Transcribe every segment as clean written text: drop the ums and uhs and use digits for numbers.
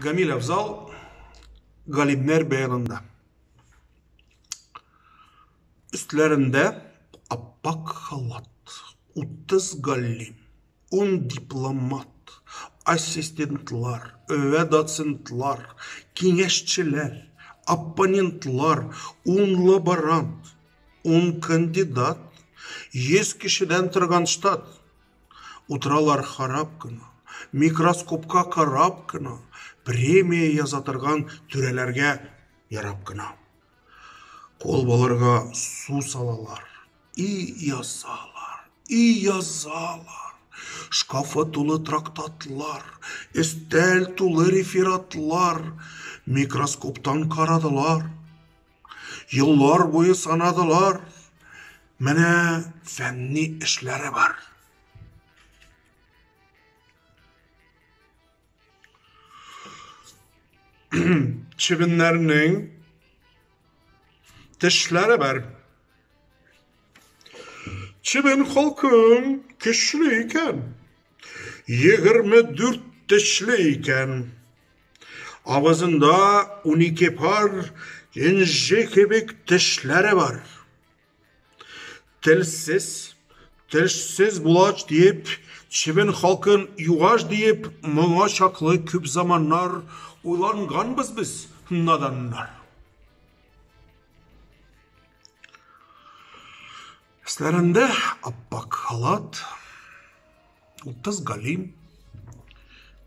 Гамил Афзал галимнәр бәянында. Өстләрендә аппак халат, 30 галим, 10 дипломат, ассистентлар вә доцентлар, киңәшчеләр, оппонентлар, 10 лаборант, 10 кандидат, 100 кешедән торган штат. Утыралар харап кына, микроскопка карап кына, премия яза торган түрәләргә ярап кына. Колбаларга су салалар, и язалар, и язалар. Шкафы тулы трактатлар, өстәл тулы рефератлар, микроскоптан карадылар. Еллар буе санадылар. Менә фәнни эшләре бар. Чебеннәрнең тешләре бар. Чебен халкың көчле икән. 24 тешле икән. Авызында 12 пар энҗе кебек тешләре бар. Телсез, тешсез булач диеп, чебен халкын югаш диеп, моңа чаклы күп заманнар уйланганбыз без, наданнар. Өсләрендә аппак халат, 30 галим,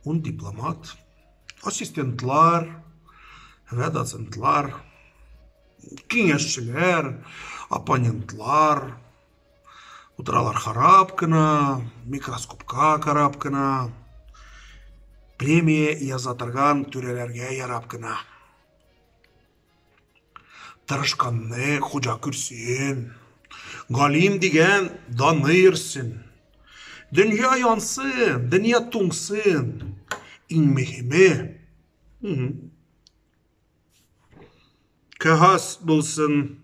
10 дипломат, ассистентлар вә доцентлар, киңәшчеләр, оппонентлар, утыралар харап кына, микроскопка карап кына, премия яза торган түрәләргә ярап кына. Тырышканны хуҗа күрсен. Галим дигән даны йөрсен. Дөнья янсын, дөнья туңсын. Иң мөһиме, кәгазь булсын.